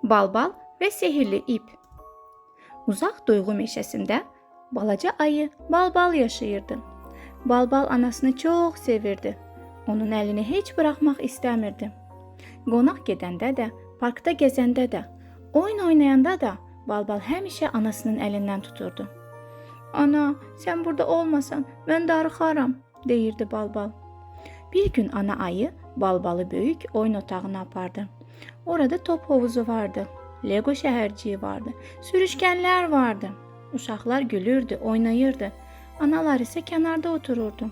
Balbal və sehirli ip. Uzaq duyğu meşəsində balaca ayı Balbal yaşayırdı. Balbal anasını çox sevirdi. Onun əlini heç buraxmaq istəmirdi. Qonaq gedəndə də, parkda gəzəndə də, oyun oynayanda da Balbal həmişə anasının əlindən tuturdu. Ana, sən burada olmasan, mən darıxaram, deyirdi Balbal. Bir gün ana ayı Balbalı böyük oyun otağına apardı. Orada top hovuzu vardı, Lego şəhərciyi vardı, sürüşkənlər vardı. Uşaqlar gülürdü, oynayırdı. Analar isə kənarda otururdu.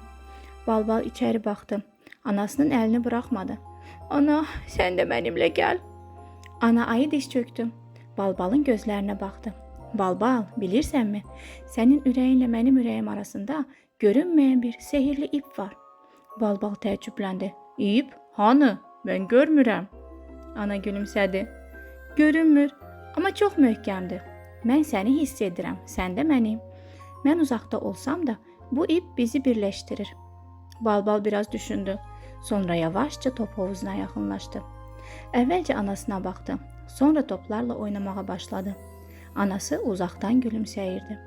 Balbal içəri baxdı. Anasının əlini buraxmadı. Ana, sən də mənimlə gəl. Ana ayı diz çökdü. Balbalın gözlərinə baxdı. Balbal, bilirsənmi? Sənin ürəyinlə mənim ürəyim arasında görünməyən bir sehirli ip var. Balbal təəccübləndi. İp? Hanı? Mən görmürəm. Ana gülümsədi. Görünmür, amma çox möhkəmdir. Mən səni hiss edirəm, sən də məni. Mən uzaqda olsam da bu ip bizi birləşdirir. Balbal biraz düşündü. Sonra yavaşca top hovuzuna yaxınlaşdı. Əvvəlcə anasına baxdı, sonra toplarla oynamağa başladı. Anası uzaqdan gülümsəyirdi.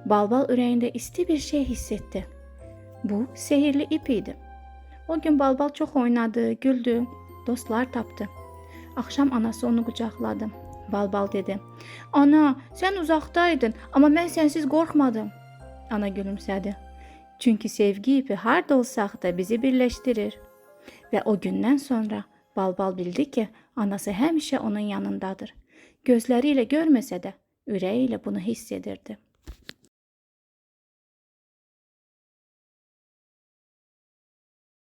Balbal ürəyində isti bir şey hiss etdi. Bu sehirli ip idi. O gün Balbal çox oynadı, güldü, dostlar tapdı. Axşam anası onu qucaqladı. Balbal dedi: "Ana, sən uzaqdaydın, amma mən sənsiz qorxmadım." Ana gülümsədi. Çünki sevgi ipi harda olsaq da bizi birləşdirir. Və o gündən sonra Balbal bildi ki, anası həmişə onun yanındadır. Gözləri ilə görməsə də, ürəyi ilə bunu hiss edirdi.